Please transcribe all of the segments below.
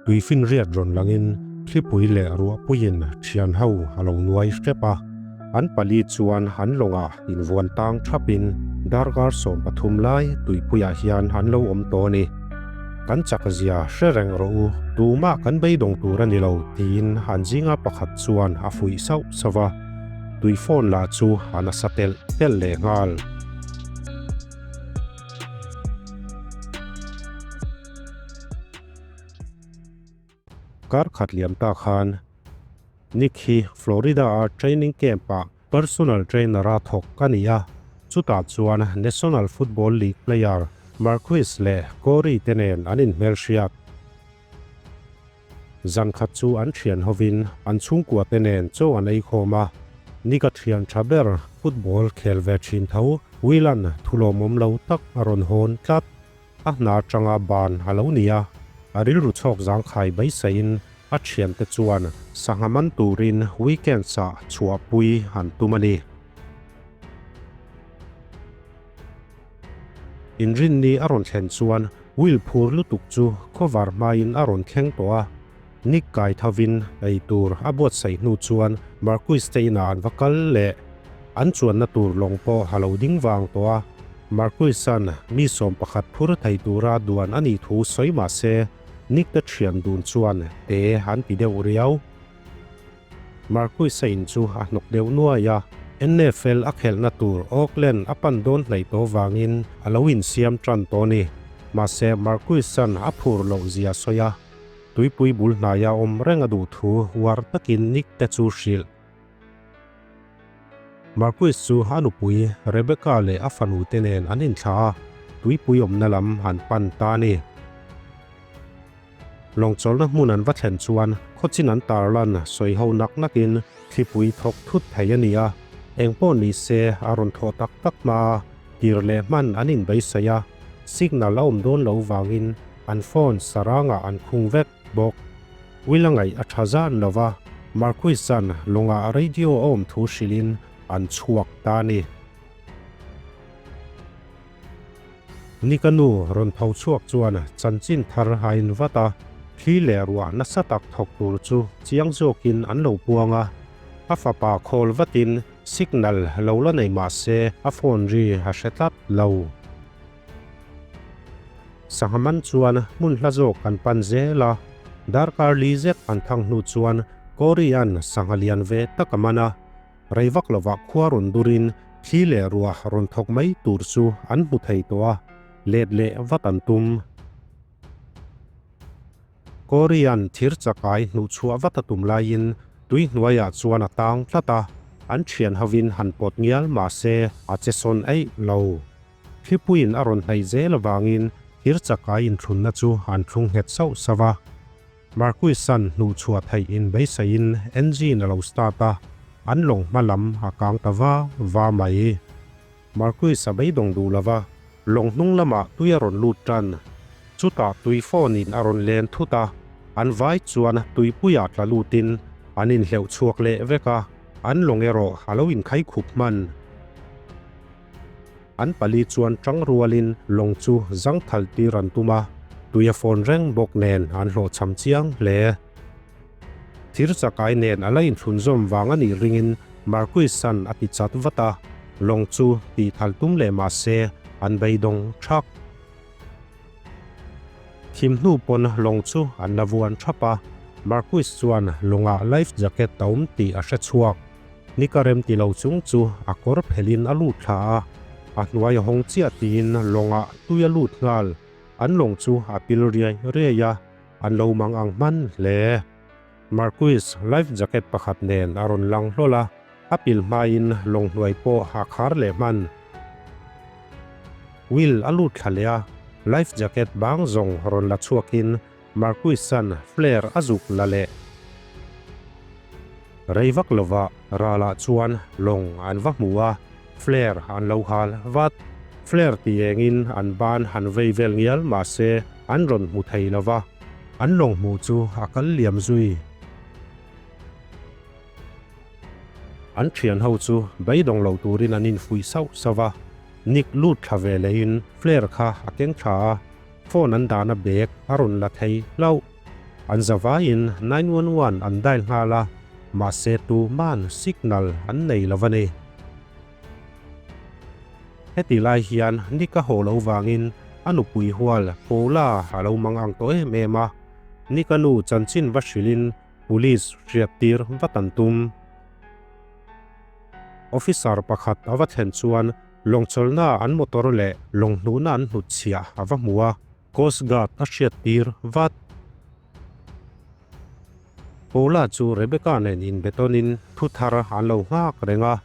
Tuifinriat rawn langin thlipui leh ruahpuiin thian ho a lo nuai hrep a. An pali chuan an lawngah invuan tang thapin darkar 13 lai tuipuiah hian an lo awm tawh a ni. Kan chak zia hre reng rawh u, tumah kan beidawng tur a ni lo tiin an zinga pakhat chuan a fuih sauh sauh a. Tui phone lah chu a nasa telh telh leh nghal. Kar khat liam ta khan Nick hi Florida-a training camp-ah personal trainer-a thawk a ni a, chutah chuan National Football League player Marquis leh Corey te nen an inhmelhriat. Zan khat chu an thian hovin an chhungkua te nen chaw an ei khawm a, Nick-a thian tha ber football khel ve thin tho Will-a'n thulawmawm lo tak a rawn hawn tlat. A hna atanga ban a lo ni a, a rilru chhawk zangkhai beiseiin a thiante chuan sangha man turin weekends-ah chhuahpui an tum a ni. Inrinni a rawn thlen chuan Will phur lutuk chu khawvar hmain a rawn thleng tawh a, Nick kai thovin ei tur a buatsaih hnu chuan Marquis te inah an va kal leh. An chuanna tur lawng pawh a lo ding vang tawh a, Marquis-a'n mi 11 phur thei tura duan a nih thu sawi mah se, Nick te thian dun chuan te an ti deuh riau. Marquis-a in chu a hnawk deuh nuai a, NFL a khelhna tur Oakland a pan dawn hnaih tawh vangin a lo insiam tan tawh a ni. Mahse, Marquis-a'n a phur loh zia sawi a, tuipui bul hnaia awm reng a duh thu uar takin Nick te chu hrilh. Marquis chu a nupui Rebecca leh a fanu te nen an inthlah a, tuipui awmna lam an pan ta a ni. Lawngchawlhna hmun an va thlen chuan khawchin an tarlan sawi ho nak nakin thlipui thawk thut thei a ni a, eng pawh ni se a rawn thawh tak tak hma a, tir leh hman an inbeisei a, signal a awm dawn lo vangin an phone sarangah an khung vek bawk. Will a ngaih a tha zan lo va, Marquis-a'n lawngah radio a awm thu hrilhin an chhuak ta a ni. Nika nu rawn tho chhuak chuan chanchin thar a in vat a, thli leh ruah nasa tak thawk tur chu chiang zawkin an lo puang a. A fapa khawl vatin signal lo la nei mah se a phone ri a hre tlat lo. Sangha man chuan hmun hla zawk an pan zel a, darkar li zet an thang hnu chuan Korean sangha lian ve tak a man a. Rei vak lovah khua rawn durin thli leh ruah rawn thawk mai tur chu an hmu thei tawh a, let leh vat an tum. Korean thir chakai hnuhchhuah vat a tum laiin tui hnuaiah chuan a tang tlat a, an thian hovin han pawt ngial mah se a che sawn eih lo. Thlipuiin a rawn hnaih zel avangin thir chakai inthlunna chu an thlung nghet sauh sauh a. Marquis-a'n hnuhchhuah theih in beiseiin engine a lo start a, an lawng hma lam a kang ta va va mai. Marquis a beidawng duh lo va, lawng hnung lamah tui a rawn lut tan. Chutah tui phone in a rawn len thut a, an vai chuan tuipuiah tla lutin an inhleuh chhuak leh vek a, an lawng erawh a lo inkhai khup hman. An pali chuan tang rualin lawng chu zangthal tir an tum a, tui a fawn reng bawk nen an hlawhchham chiang hle. Thir chakai nen a la inthlunzawm vang a nih ringin Marquis-a'n a ti chat vat a, lawng chu tihthal tum leh mah se an beidawng thak. Thim hnu pawn lawng chu an la vuan thap a, Marquis chuan lawngah life jacket a awm tih a hre chhuak. Nika rem ti lo chung chu a kawr phelhin a lut thla a, a hnuai a hawng chiah tiin lawngah tui a lut nghal. An lawng chu a pil riai riai a, an lo mang ang hman hle. Marquis life jacket pakhat nen a rawn lang hlawl a, a pil hmain lawng hnuai pawh a khar leh hman. Will a lut thla leh a, life jacket bang zawng rawn la chhuakin Marquis-a'n flare a zuk la leh. Rei vak lovah ralah chuan lawng an va hmu a, flare an lo hal vat. Flare ti engin an ban han vei vel ngial mah se an rawn hmu thei lo va, an lawng hmuh chu a kal liam zui. An thian ho chu beidawng lo turin an infuih sauh sauh va, Nick lut thla ve lehin flare kha a keng thla a, Phone an dahna bag a rawn la thei hlauh. An zavaiin 911 an dial nghal a, mahse tuman signal an nei lo a ni. Heti lai hian Nick a haw lo vangin a nupui hual Paula a lo mang ang tawh em em a, Nick a nu chanchin va hrilhin Police hriattir vat an tum. Officer pakhat a va thlen chuan lawngchawlhna an motor leh lawng hnuhna an hnutchhiah a va hmu a, Coast Guard a hriattir vat. Paula chu Rebecca nen inbetawnin thu thar an lo nghak reng a,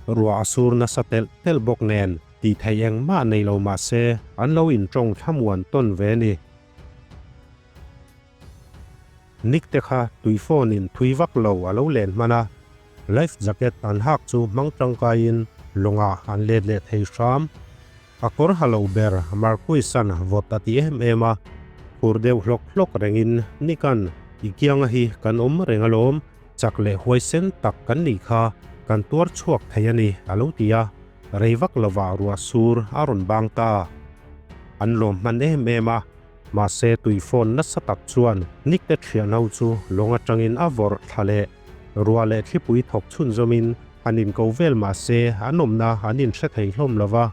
ruah a sur nasa telh telh bawk nen tih theih engmah nei lo mah se an lo intawng thlamuan tawn ve ni. Nick te kha tui phone in thui vak lo a lo len hman a, life jacket an hak chu hmang tangkaiin lawngah an let leh thei hram. A kawr ha lo ber Marquis-a'n vawt a ti em em a, phur deuh hlawk hlawk rengin Nick-a'n i kianga hi kan awm reng alawm, chak leh huaisen tak kan nih kha kan tuar chhuak thei a ni a lo ti a, rei vak lovah ruah sur a rawn bang ta. An lawm hman em em a, Mahse tui phone nasa tak chuan Nick te thian ho chu lawng atangin a vawrh thla leh ruah leh thlipui thawk chhunzawmin han inko vel mahse an awmna an inhre thei hlawm lo va.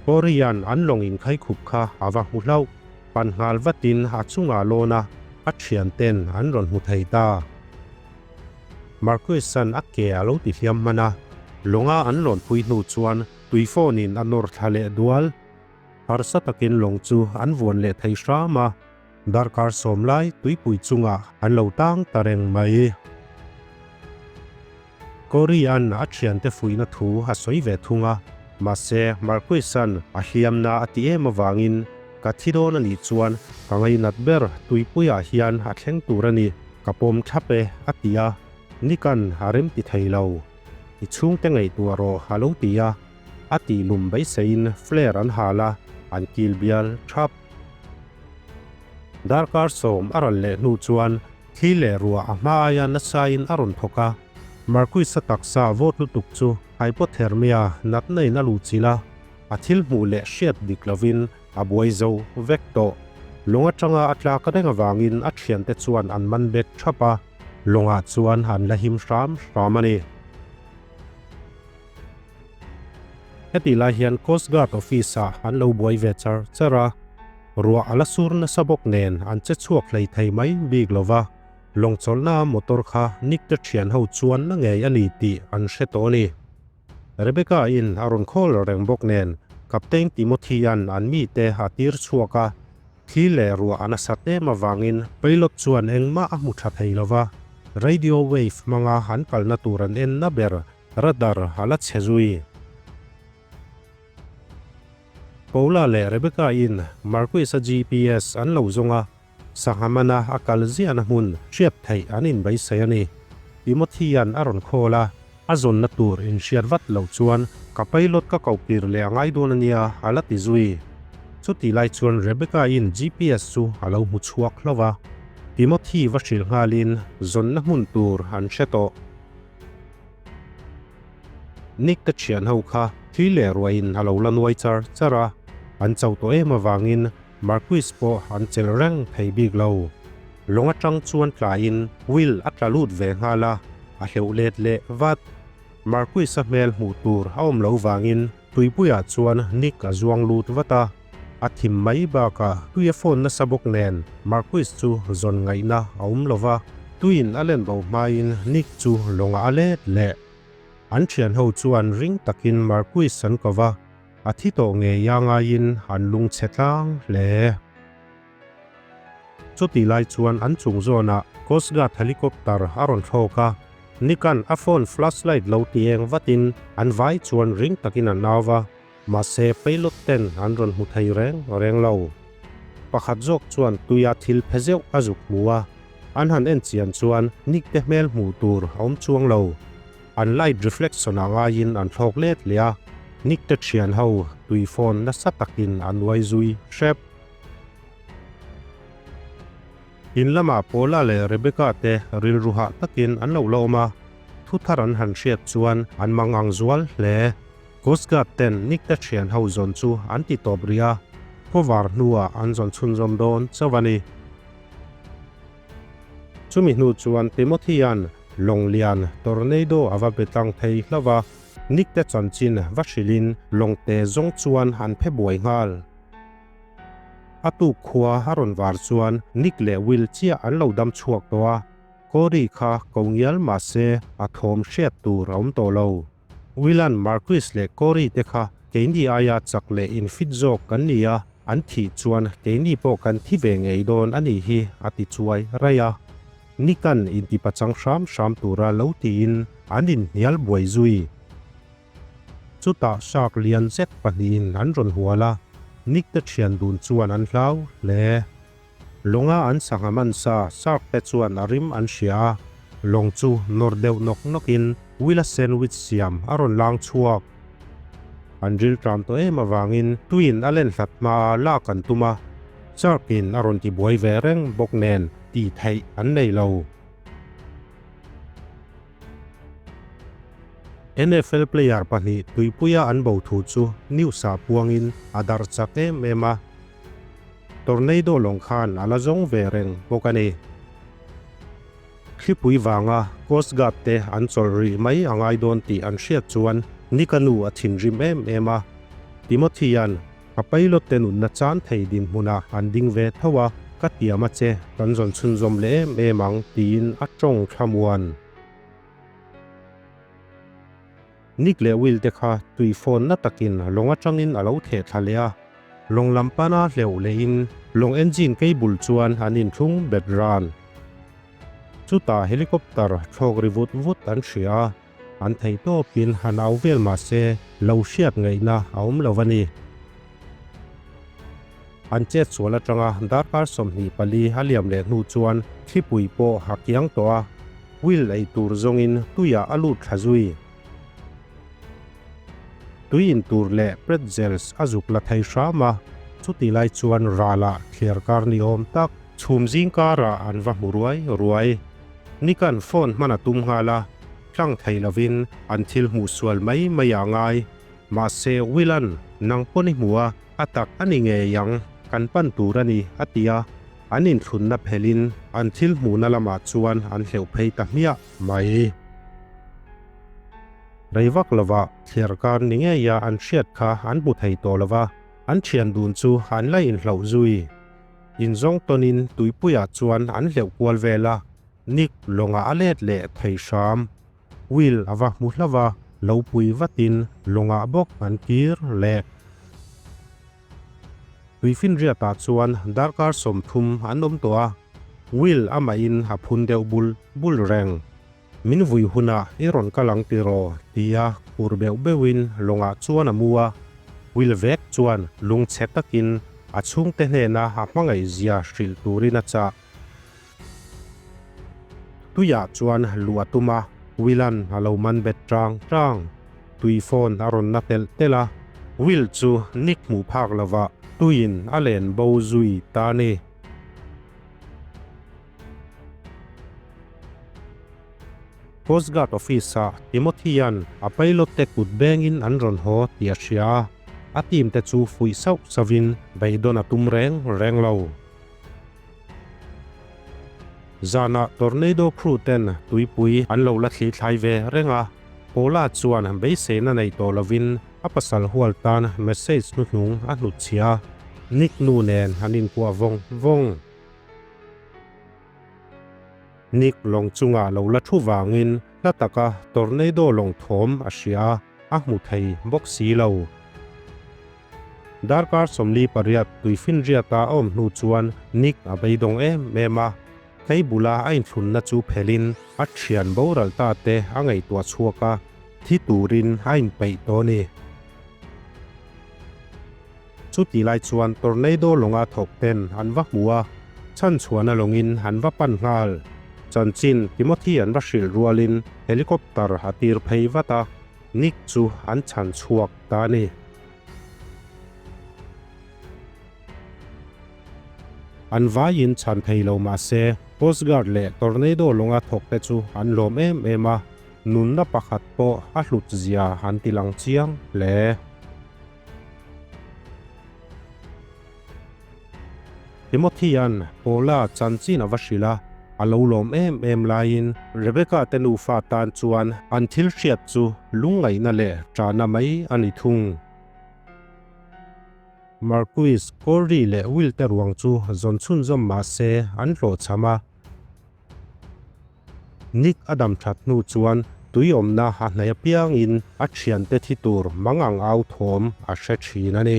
Corey-a'n an lawng inkhai khup kha a va hmu hlauh. Pan nghal vatin a chungah lawn a, a thianten an rawn hmu thei ta. Marquis-a'n a ke a lo ti hliam hman a, lawnga an lawnpui hnu chuan tui phone-in a nawr thla leh dual. Harsa takin lawng chu an vuan leh thei hram a, darkar sawm lai tuipui chungah an lo tang ta reng mai. Corey-a'n a thiante fuihna thu a sawi ve thung a, mahse Marquis-a'n a hliamna a ti em avangin ka thi dawn a nih chuan ka ngainat ber tuipuiah hian a thleng tur a ni, ka pawm thlap e a ti a, Nick-a'n a remti thei lo. I chhungte ngaihtuah rawh a lo ti a. A tih lum beiseiin flare an hal a, an kil bial thap. Darkar sawm a ral leh hnu chuan thli leh ruah a hma aia nasain a rawn thawk a. Marquis-a taksa vawt lutuk chu hypothermia natna in a luhchilh a, a thil hmuh leh hriat dik lovin a buai zo vek tawh. Lawng atanga a tlak reng avangin a thiante chuan an man bet thap a, lawngah chuan an la him hram hram a ni. Hetih lai hian Coast Guard Office ah an lo buai ve char char a, ruah a la sur nasa bawk nen an che chhuak hlei thei mai bik lo va, lawng chawlhna motor kha Nick te thian ho chuan na ngei a ni tih an hre tawh a ni. Rebecca in a rawn call reng bawk nen Captain Timothy-a'n an mite a tir chhuak a, thli leh ruah a nasat em avangin pilot chuan engmah a hmu tha thei lo va, radio wave hmanga an kalna tur an enna ber Radar a la chhe zui. Paula leh Rebecca-in Marquis-a GPS an lo zawng a, sangha mana a kal ziahna hmun hriat theih an inbeisei a ni. Timothy-a'n a rawn call a, a zawnna tur inhriat vat loh chuan ka pilot ka koh kir leh a ngai dawn a nia a la ti zui. Chutih lai chuan Rebecca-in GPS chu a lo hmu chhuak hlauh a, Timothy va hrilh nghalin zawnna hmun tur an hre tawh. Nick te thian ho kha thli leh ruahin a lo la nuai char char a, an cho tawh em avangin Marquis pawh an chelh reng thei bik lo. Lawng atang chuan tlaiin Will a tla lut ve nghal a, a hleuh let leh vat. Marquis-a hmel hmuh tur a awm lo vangin Tuipuiah chuan Nick a zuang lut vat a, a thim mai bakah tui a phone nasa bawk nen Marquis chu zawn ngaihna a awm lo va, tuiin a len bo hmain Nick chu lawngah a let leh. An thian ho chuan ring takin Marquis an ko va, a thi tawh ngei a ngaiin an lungchhe tlang hle. Chutih lai chuan an chung zawnah Coast Guard helicopter a rawn thlawk a, Nick-a'n a phone flashlight lo ti eng vatin an vai chuan ring takin an au va, mahse pilot ten an rawn hmu thei reng reng lo. Pakhat zawk chuan tuia thil phe zeuh a zuk hmu a, an han en chian chuan Nick te hmel hmuh tur a awm chuang lo. An light reflection ah ngaiin an thlawk let leh a, Nick te thian ho tui phone nasa takin an uai zui hrep. In lamah Paula leh Rebecca te rilru hah takin an lo la awm a, thu thar an han hriat chuan an mang ang zual hle. Coast Guard ten Nick te thian ho zawn chu an ti tawp rih a, khawvar hnuah an zawn chhunzawm dawn chauh a ni. Chumi hnu chuan Timothy-a'n lawng lian tornado a va be tlang thei hlauh a, Nick te chanchin va hrilhin lawng te zawng chuan an phe buai nghal. A tuk khua a rawn var chuan Nick leh Will chiah an lo dam chhuak tawh a, Cory kha ko ngial mah se a thawm hriat tur a awm tawh lo. Will-a'n Marquis leh Cory te kha keini aia chak leh infit zawk kan ni a, an thih chuan keini pawh kan thi ve ngei dawn a nih hi a ti chuai raih a. Nick-a'n intipachang hram hram tura lo tiin an inhnial buai zui. Chutah shark lian zet pahnihin an rawn hual a, Nick te thian dun chuan an hlau hle. Lawnga an sangha man sa shark te chuan a rim an hria a, lawng chu nawr deuh nawk nawkin Will-a sandwich siam a rawn lang chhuak. An ril tram tawh em avangin tuiin a len hlat hmaa lak an tum a, shark in a rawn ti buai ve reng bawk nen tih theih an nei lo. NFL player pahnih tuipuia an bo thu chu news-ah puangin a darh chak em em a, tornado lawng khan a la zawng ve reng bawk a ni. Thlipui vanga Coast Guard te an chawlh rih mai a ngai dawn tih an hriat chuan Nick-a nu a thinrim em em a, Timothy-a'n A pilot te nunna chan thei dinhmunah an ding ve tho a, ka tiam a che, kan zawn chhunzawm leh em em ang tiin a tawng thlamuan. Nick leh Will te kha tui phone na takin lawng atangin a lo theh thla leh a, lawng lam pana hleuh lehin lawng engine cable chuan an inthlung bet ran. Chutah helicopter thlawk ri vut vut an hria a. An theih tawpin han au vel mah se lo hriat ngaihna a awm lo a ni. An chet sual atanga darkar 24 a liam leh hnu chuan thlipui pawh a kiang tawh a, wheel ei tur zawngin tuiah a lut thla zui. Tui in tur leh pretzels a zuk la thei hram a, chuti lai chuan ralah thliarkar ni awm tak chhum zing karah an va hmu ruai ruai. Nick-a'n phone hman a tum nghal a, tlang thei lovin an thil hmuh sual mai mai ah ngai. Mahse Will-a'n nang pawn i hmu a, a tak a ni ngei ang, kan pan tur a ni, a ti a. An inthlunna phelhin an thil hmuhna lamah chuan an hleuh phei ta hmiah mai. Rei vak lovah thliarkar ni ngeia an hriat kha an hmu thei tawh lova, an thian dun chu an la inhloh zui. Inzawng tawnin tuipuiah chuan an hleuh kual vel a, Nick lawngah a let leh thei hram. Will a va hmu hlauh a, lo pui vatin lawngah bawk an kir leh. Tuifinriatah chuan darkar 30 an awm tawh a, Will amahin a phun deuh bul bul reng. Min vui hunah i rawn kal ang tiraw? tia khur beuh beuhin lawngah chuan a mu a. Will vek chuan lungchhe takin a chhungte hnena a hmangaihzia hrilh turin a chah. Tuiah chuan luh a tum a, Will-a'n a lo man bet tang tang. Tui phone a rawn na telh telh a, Will chu Nick hmuh phak lovah tuiin a len bo zui ta a ni. Coast Guard Office-ah Timothy-a'n a pilot-te kut bengin an rawn haw tih a hria a, a team-te chu fuih sauh sauhin beidawn a tum reng reng lo. Zanah Tornado crew-ten tuipui an lo la thli thlai ve reng a, Paula chuan beiseina nei tawh lovin a pasal hual tan message hnuhnung a hnutchhiah a, Nick nu nen an inkuah vawng vawng. Nick lawng chungah lo la thu vangin hla taka tornado lawng thawm a hria a, a hmu thei bawk si lo. Darkar 48 tuifinriata a awm hnu chuan Nick a beidawng em em a, tlei bula a inthlunna chu phelhin a thian boral ta te a ngaihtuah chhuak a, thi turin a inpeih tawh a ni. Chuti lai chuan tornado lawnga thawk ten an va hmu a, chhanchhuahna lawngin an va pan nghal. Chanchin Timothy an va hrilh rualin helicopter a tir phei vat a, Nick chu an chhan chhuak ta a ni. An vaiin chhan thei lo mah se, Coast Guard leh tornado lawnga thawk te chu an lawm em em a, nunna pakhat pawh a hlut zia an ti lang chiang hle. Timothy-a'n Paula chanchin a va hrilh a, a lo lawm em em laiin Rebecca te nufa tan chuan an thil hriat chu lungngaihna leh ṭahna mai a ni thung. Marquis, Corey leh Will te ruang chu zawn chhunzawm mah se an hlawhchham a. Nick a dam that hnu chuan tui awmna a hnaih apiangin a thiante thi tur mangang au thawm a hre thin a ni.